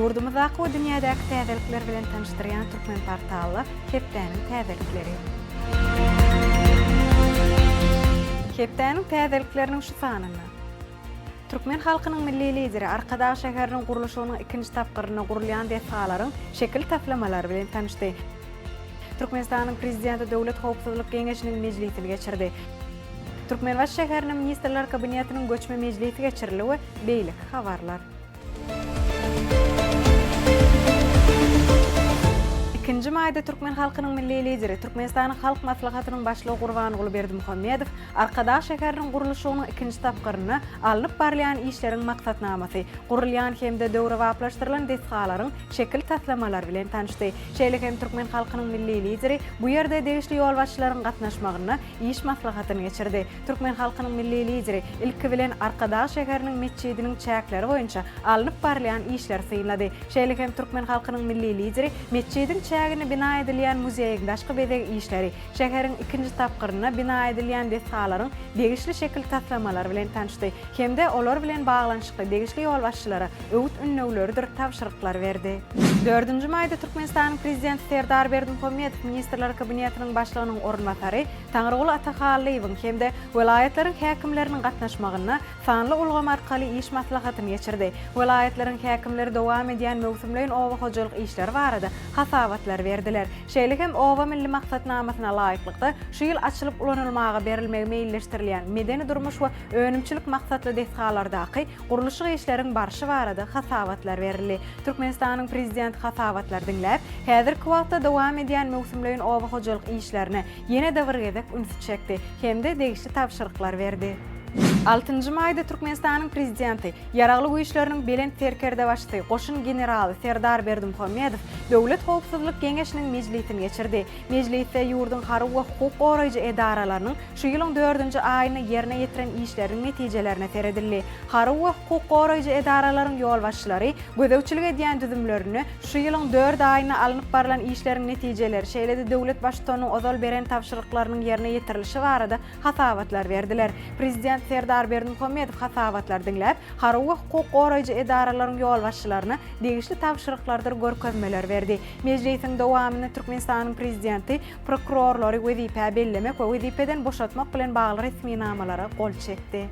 Ýurdumyzdaky we dünýädäki täzelikler bilen tanyşdyrýan Türkmenportalda hepdäniň täzelikleri. Hepdäniň täzelikleriniň şu sanynda. Türkmen halkynyň Milli Lideri Arkadag şäheriniň gurluşygynyň ikinji tapgyrynda gurulýan desgalaryň şekil taslamalary bilen tanyşdy. Türkmenistanyň Prezidenti Döwlet howpsuzlyk geňeşiniň mejlisini geçirdi. Türkmenbaşy şäherinde Ministrler Kabinetiniň göçme mejlisi geçirildi we beýleki habarlar. Ikinji maýda türkmen halkynyň Milli Lideri, Türkmenistanyň Halk Maslahatynyň Başlygy Gurbanguly Berdimuhamedow Arkadag şäheriniň gurluşygynyň ikinji tapgyrynda alnyp barylýan işleriň maksatnamasy, gurulýan hem-de döwrebaplaşdyrylan desgalaryň şekil taslamalary bilen tanyşdy. Şeýle hem türkmen halkynyň Milli Lideri bu ýerde degişli ýolbaşçylaryň gatnaşmagynda iş maslahatyny geçirdi. Türkmen halkynyň Milli Lideri, ilki bilen, Arkadag şäheriniň metjidiniň çäkleri boýunça alnyp barylýan işleri synlady. Şeýle hem türkmen halkynyň Milli Lideri metjidiň çäginde bina edilýän muzeýiň daşky bezeg işleri, şäheriň ikinji tapgyrynda bina edilýän desgalaryň degişli şekil taslamalary bilen tanyşdy hem-de olar bilen baglanyşykly degişli ýolbaşçylara öwüt-ündewleridir tabşyryklary berdi. Dördünji maýda Türkmenistanyň Prezidenti Serdar Berdimuhamedow Ministrler Kabinetiniň Başlygynyň orunbasary Taňryguly Atahallyýewiň hem-de welaýatlaryň häkimleriniň gatnaşmagynda sanly ulgam arkaly iş maslahatyny geçirdi. Welaýatlaryň häkimleri dowam edýän möwsümleýin oba hojalyk işleri barada hasabatlary berdiler. Şeýle hem Oba milli maksatnamasyna laýyklykda, şu ýyl açylyp ulanylmaga berilmegi meýilleşdirilýän medeni-durmuş we önümçilik maksatly desgalardaky gurluşyk işleriň barşy barada hasabatlar berildi. Türkmenistanyň Prezidenti hasabatlary diňläp, häzirki wagtda dowam edýän möwsümleýin oba hojalyk işlerine ýene-de bir gezek ünsi çekdi hem-de degişli tabşyryklary berdi. Altynjy maýda Türkmenistanyň Prezidenti, Ýaragly Güýçleriniň Belent Serkerdebaşysy, goşun generaly Serdar Berdimuhamedow Döwlet howpsuzlyk geňeşiniň mejlisini geçirdi. Mejlisde ýurduň harby we hukuk goraýjy edaralarynyň şu ýylyň dördünji aýynda ýerine ýetiren işleriniň netijelerine seredildi. Harby we hukuk goraýjy edaralaryň ýolbaşçylary gözegçilik edýän düzümlerinde şu ýylyň dört aýynda alnyp barlan işleriň netijeleri, şeýle-de döwlet Baştutanynyň ozal beren tabşyryklarynyň ýerine ýetirilişi barada hasabatlar berdiler. Prezident Serdar Berdimuhamedow hasabatlary diňläp, harby we hukuk goraýjy edaralaryň ýolbaşçylaryna degişli tabşyryklardyr görkezmeleri berdi. Mejlisiň dowamynda Türkmenistanyň Prezidenti prokurorlary wezipä bellemek we wezipeden boşatmak bilen bagly resminamalara gol çekdi.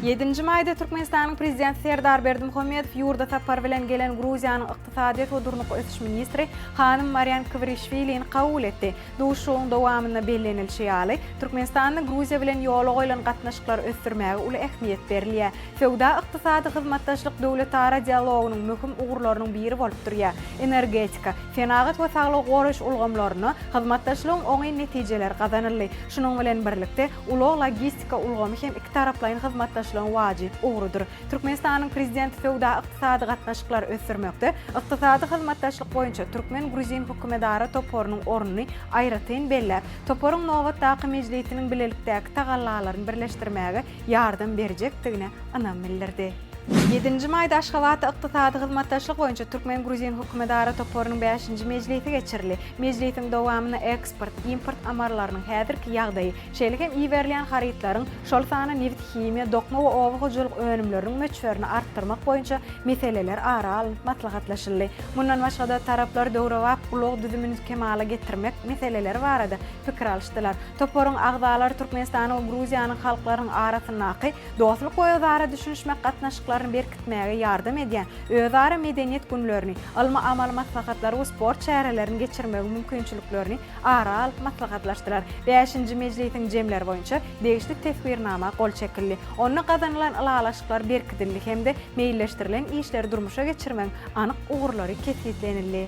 Ýedinji maýda Türkmenistanyň Prezidenti Serdar Berdimuhamedow ýurda sapar bilen gelen Gruziýanyň ykdysadyýet we durnukly ösüş ministri hanym Marian Kwrişwilini kabul etdi. Duşuşygyň dowamynda bellenilişi ýaly, Türkmenistanda Gruziýa bilen ýola goýlan gatnaşyklary ösdürmäge uly ähmiýet berilýär. Söwda-ykdysady hyzmatdaşlyk döwletara dialogynyň möhüm ugurlarynyň biri bolup durýar. Energetika, senagat we saglygy goraýyş ulgamlarynda hyzmatdaşlygyň oňyn netijeleri gazanyldy. Şunuň bilen birlikde, ulag-logistika ulgamy hem ikitaraplaýyn hyzmatdaşlygyň wajyp ugrudyr. Türkmenistanyň Prezidenti söwda-ykdysady gatnaşyklary ösdürmekde ykdysady hyzmatdaşlyk boýunça türkmen-gruzin hökümetara toparynyň ornuny aýratyn belläp, toparyň nobatdaky mejlisiniň bilelikdäki tagallalaryny birleşdirmäge ýardam berjekdigine ynam bildirdi. Ýedinji maýda Aşgabatda ykdysady hyzmatdaşlyk boýunça türkmen-gruzin hökümetara toparynyň bäşinji mejlisi geçirildi. Mejlisiň dowamynda eksport, import amallarynyň häzirki ýagdaýy, şeýle hem iberilýän harytlaryň, şol sanda nebit-himiýa, dokma we oba hojalyk önümleriniň möçberini artdyrmak boýunça meseleler ara alnyp maslahatlaşyldy. Mundan başga-da, taraplar döwrebap ulag düzümini kemala getirmek meseleleri barada pikir alyşdylar. Toparyň agzalary Türkmenistanyň we Gruziýanyň halklarynyň arasyndaky dostluk we özara düşünişmek gatnaşyklaryny berkitmäge ýardam edýän özara Medeniýet günlerini, ylmy-amaly maslahatlary we sport çärelerini geçirmegiň mümkinçiliklerini ara alyp maslahatlaşdylar. Bäşinji mejlisiň jemleri boýunça degişli teswirnama gol çekildi. Onda gazanylan ylalaşyklar berkidildi hem-de meýilleşdirilen işleri durmuşa geçirmegiň anyk ugurlary kesgitlenildi.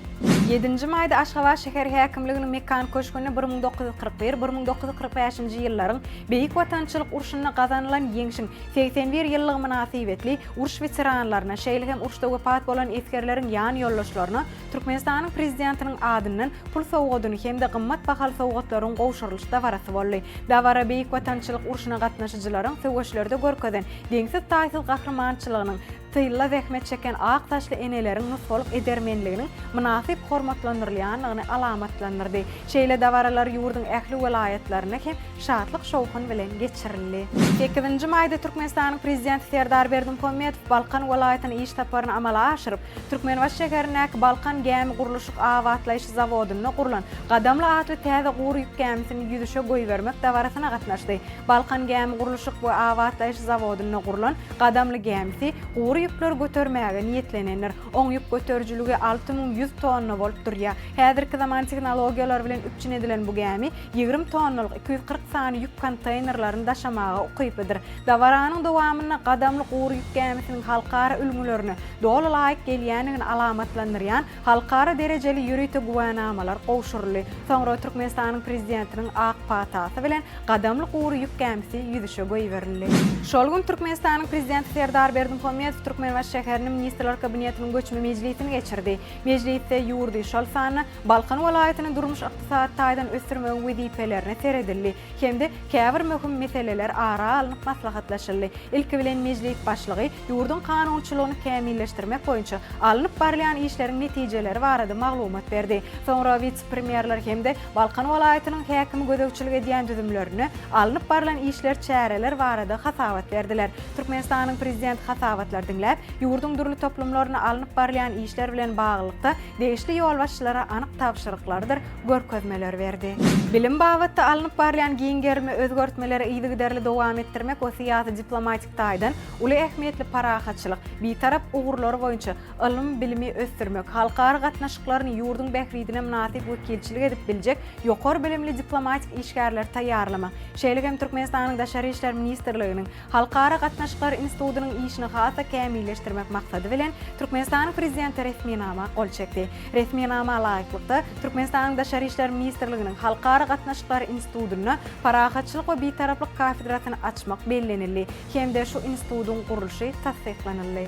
Ýedinji maýda Aşgabat şäher häkimliginiň Mekan köşgünde 1941, 1945-nji ýyllaryň Beýik Watançylyk urşunda gazanylan Ýeňşiň 81 ýyllygy mynasybetli uruş weteranlaryna, şeýle hem uruşda wepat bolan esgerleriň ýan ýoldaşlaryna Türkmenistanyň Prezidentiniň adyndan pul sowgadyny hem-de gymmat bahaly sowgatlaryň gowşurylyş dabarasy boldy. Dabara Beýik Watançylyk urşuna gatnaşyjylaryň söweşlerde görkezen deňsiz-taýsyz gahrymançylygynyň. Tylda zähmet çeken ak saçly eneleriň nusgalyk edermenliginiň mynasyp hormatlandyrylýandygyny alamatlandyrdy. Şeýle dabaralar ýurduň ähli welaýatlarynda hem şatlyk-şowhun bilen geçirildi. Sekizinji maýda Türkmenistanyň Prezidenti Serdar Berdimuhamedow Balkan welaýatyna iş saparyny amala aşyryp, Türkmenbaşy şäherindäki Balkan gämi gurluşyk abatlaýyş zawodynda gurlan Gadamly atly täze gury ýük gämisini ýüzüşe goýbermek dabarasyna gatnaşdy. Balkan gämi gurluşyk we abatlaýyş zawodynda gurlan Gadamly gämisi gury ýükleri götermäge niýetlenendir. Oň ýük göterijiligi 6100 tonna bolup durýar. Häzirki zaman tehnologiýalary bilen üpjün edilen bu gämi 20 tonnalyk 240 sany ýük konteýnerlerini daşamaga ukyplydyr. Dabaranyň dowamynda Gadamly gury ýük gämisiniň halkara ülňülerine doly laýyk gelýändigini alamatlandyrýan halkara derejeli ýörite güwänamalar gowşuryldy. Soňra Türkmenistanyň Prezidentiniň ak patasy bilen Gadamly gury ýük gämisi ýüzüşe goýberildi. Şol gün Türkmenistanyň Prezidenti Serdar Berdimuhamedow Türkmenbaşy şäherinde Ministrler Kabinetiniň göçme mejlisini geçirdi. Mejlisde ýurdy, şol sanda Balkan welaýatyny durmuş-ykdysady taýdan ösdürmegiň wezipelerine seredildi hem-de käbir möhüm meseleler ara alnyp maslahatlaşyldy. Ilki bilen Mejlis Başlygy ýurduň kanunçylygyny kämilleşdirmek boýunça alnyp barylýan işleriň netijeleri barada maglumat berdi. Soňra wise-premýerler hem-de Balkan welaýatynyň häkimi gözegçilik edýän düzümlerinde alnyp barlan işler, çäreler barada hasabat berdiler. Türkmenistanyň Prezidenti hasabatlary diňläp, ýurduň dürli toplumlarynda alnyp barylýan işler bilen baglylykda degişli ýolbaşçylara anyk tabşyryklarydyr görkezmeleri berdi. Bilim babatda alnyp barylýan giň gerimli özgertmeleri yzygiderli dowam etdirmek we syýasy-diplomatik taýdan uly ähmiýetli parahatçylyk, bitarap ugurlary boýunça ylym-bilimi ösdürmek, halkara gatnaşyklaryny ýurduň bähbidine mynasyp wekilçilik edip biljek ýokary bilimli diplomatik işgärleri taýýarlamak, şeýle hem Türkmenistanyň Daşary işler ministrliginiň Halkara gatnaşyklary institutynyň işini has-da kämilleşdirmek maksady bilen, Türkmenistanyň Prezidenti resminama gol çekdi. Resminama laýyklykda, Türkmenistanyň Daşary işler ministrliginiň Halkara gatnaşyklary institutynda Parahatçylyk we bitaraplyk kafedrasyny açmak bellenildi hem-de şu institutyň gurluşy tassyklanyldy.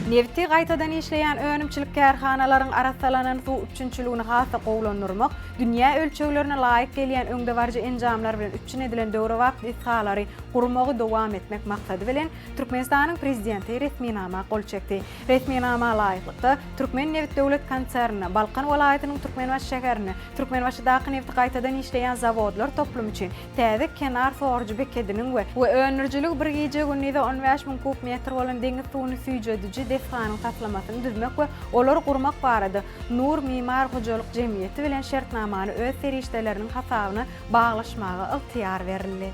Nebiti gaýtadan işleýän önümçilik kärhanalaryň arassalanan suw üpjünçiligini has-da gowulandyrmak, dünýä ölçeglerine laýyk gelýän öňdebaryjy enjamlar bilen üpjün edilen döwrebap desgalary gurmagy dowam etmek maksady bilen, Türkmenistanyň Prezidenti resminama gol çekdi. Resminama laýyklykda, Türkmennebit döwlet konsernine Balkan welaýatynyň Türkmenbaşy şäherinde Türkmenbaşydaky nebiti gaýtadan işleýän zawodlar toplumy üçin täze kenar sorujy bekediniň we we öndürijiligi bir gije-gündize 15 müň kub metr bolan deňiz suwuny süýjediji desganyň taslamasyny düzmek we olary gurmak barada Nur Mimar hojalyk jemgyýeti bilen şertnamany öz serişdeleriniň hasabyna baglaşmaga ygtyýar berildi.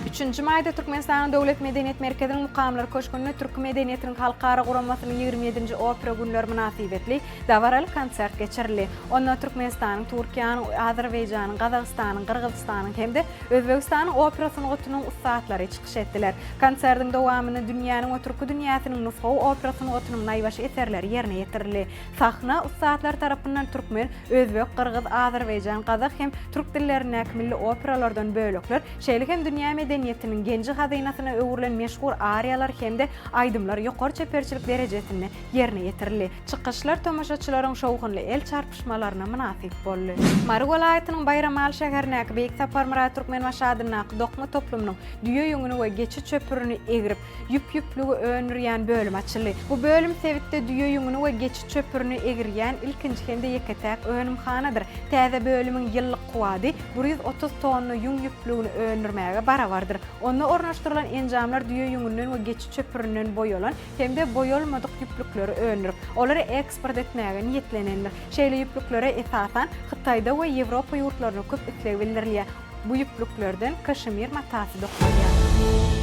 Üçünji maýda Türkmenistanyň Döwlet medeniýet merkeziniň Mukamlar köşgünde Türki medeniýetiniň halkara guramasynyň 27-nji opera günleri mynasybetli dabaraly konsert geçirildi. Onda Türkmenistanyň, Türkiýäniň, Azerbaýjanyň, Gazagystanyň, Gyrgyzystanyň hem-de Özbegistanyň opera sungatynyň ussatlary çykyş etdiler. Konsertiň dowamynda dünýäniň we türki dünýäsiniň nusgawy opera sungatynyň naýbaşy eserleri ýerine ýetirildi. Sahna ussatlary tarapyndan türkmen, özbek, gyrgyz, azerbaýjan, gazak hem türk dillerindäki milli operalardan bölekler, şeýle hem dünýä medeniýetiniň genji-hazynasyna öwrülen meşhur ariýalar hem-de aýdymlar ýokary çeperçilik derejesinde ýerine ýetirildi. Çykyşlar tomaşaçylaryň şowhunly el çarpyşmalaryna mynasyp boldy. Mary welaýatynyň Baýramaly şäherindäki Beýik Saparmyrat Türkmenbaşy adyndaky dokma toplumynyň düýe ýüňüni we geçi çöpürini egrip, ýüp-ýüplügi öndürýän bölüm açyldy. Bu bölüm sebitde düýe ýüňüni we geçi çöpürini egirýän ilkinji hem-de ýeke-täk önümhanadyr. Täze bölümiň ýyllyk kuwwady 130 tonna ýüň ýüplügini öndürmäge barabardyr. Onda ornaşdyrylan enjamlar düýe ýüňünden we geçi çöpürinden boýalan hem-de boýalmadyk ýüplükleri öndürip, olary eksport etmäge niýetlenendir. Şeýle ýüplüklere, esasan, Hytaýda we Ýewropa ýurtlarynda köp isleg bildirilýär. Bu ýüplüklerden kaşemir matasy dokalýar.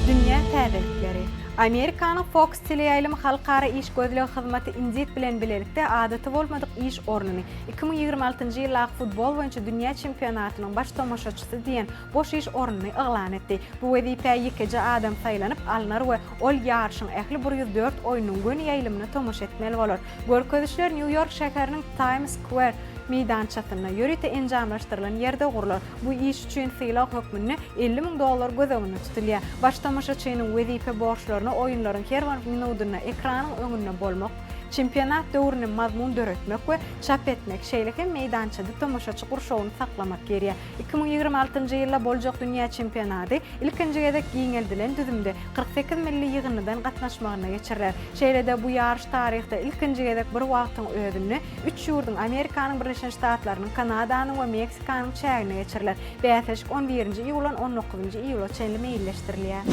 Dünýä täzelikleri. Amerikanyň Fox teleýaýlymy halkara iş gözleg hyzmaty Indeed bilen bilelikde adaty bolmadyk iş ornuny, 2026-njy ýyldaky futbol boýunça dünýä çempionatynyň baş tomaşaçysy diýen boş iş ornuny yglan etdi. Bu wezipä ýekeje adam saýlanyp alnar we ol ýaryşyň ähli 104 oýnunyň göni ýaýlymyna tomaşa etmeli bolar. Görkezişler Nýu-Ýork şäheriniň Times Square meýdançasynda, ýörite enjamlaşdyrylan ýerde gurlar. Bu iş üçin sylag hökmünde 50 müň dollar göz öňünde tutulýar. Baş tomaşaçynyň wezipe borçlaryna oýunlaryň her bir minudynda ekranyň öňünde bolmak. Çempionat döwründe mazmun döretmek we çap etmek, şeýle hem meýdançada tomaşaçy gurşawyny saklamak girýär. 2026-njy ýylda boljak dünýä çempionady ilkinji gezek giňeldilen düzümde 48 milli ýygyndydan gatnaşmagynda geçiriler. Şeýle-de bu ýaryş taryhda ilkinji gezek bir wagtyň özünde üç ýurduň, Amerikanyň Birleşen Ştatlarynyň, Kanadanyň we Meksikanyň çäginde geçiriler. Bäsleşik on birinji iýuldan on dokuzynjy iýula çenli meýilleşdirilýär.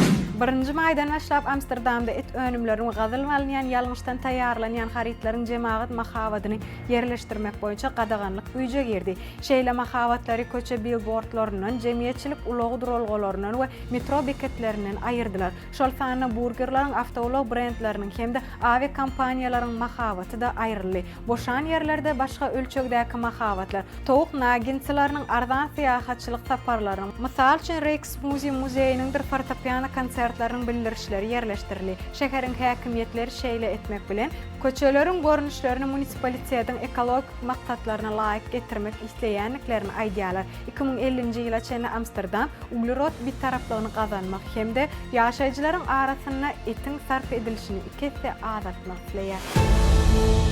Birinji maýdan başlap Amsterdamda et önümleriniň we gazylyp alynýan ýalňyşdan taýýarlanýan harytlaryň jemagat mahabatyny ýerleşdirmek boýunça gadaganlyk güýje girdi. Şeýle mahabatlary köçe bilbordlaryndan, jemgyýetçilik ulag duralgalaryndan we metro beketlerinden aýyrdylar. Şol sanda burgerleriň, awtoulag brendleriniň hem-de awiakompaniýalaryň mahabaty-da aýryldy. Boşan ýerlerde başga ölçegdäki mahabatlar, towuk naggensilarynyň arzan syýahatçylyk saparlarynyň, mysal üçin, Reýksmuzeum muzeýiniňdir fortepiano konsertleriniň bildirişleri ýerleşdirildi. Şäheriň häkimiýetleri şeýle etmek bilen, köçeleriň görnüşlerini munisipalitetiň ekologik maksatlaryna laýyk getirmek isleýändiklerini aýdýarlar. 2050-nji ýyla çenli Amsterdam uglerod bitaraplygyny gazanmak hem-de ýaşaýjylaryň arasynda etiň sarp edilişini iki esse azaltmak isleýär.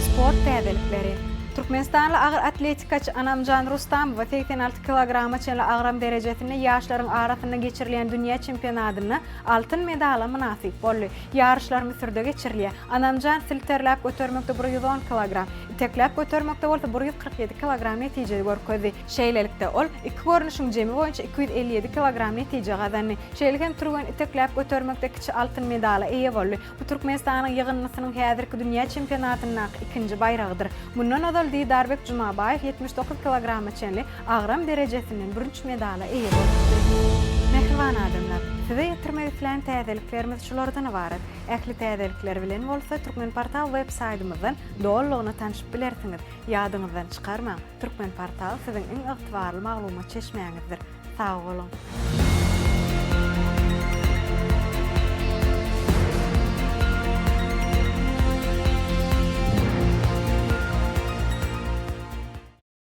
Sport täzelikleri. Türkmenistanly agyr atletikaçy Anamjan Rustamowa 86 kilograma çenli agram derejesinde ýaşlaryň arasynda geçirilýän dünýä çempionatynda altyn medala mynasyp boldy. Ýaryşlar Müsürde geçirilýär. Anamjan silterläp götermekde 110 kilogram, itekläp götermekde bolsa 147 kilogram netije görkezdi. Şeýlelikde, ol iki görnüşiň jemi boýunça 257 kilogram netije gazandy. Şeýle hem türgen itekläp götermekde kiçi altyn medala eýe boldy. Bu Türkmenistanyň ýygyndysynyň häzirki dünýä çempionatyndaky ikinji baýragydyr. Mundan ozal Didarbek Jumabaýew 79 kilograma çenli agram derejesinden bürünç medala eýe bolupdy. Mähriban adamlar! Size ýetirmek islän täzeliklerimiz şulardan ybarat. Ähli täzelikler bilen bolsa Türkmenportal web saýtymyzdan dolulygyna tanşyp bilersiňiz. Ýadyňyzdan çykarmaň, Türkmenportal siziň iň ygtybarly maglumat çeşmäňizdir. Sag boluň!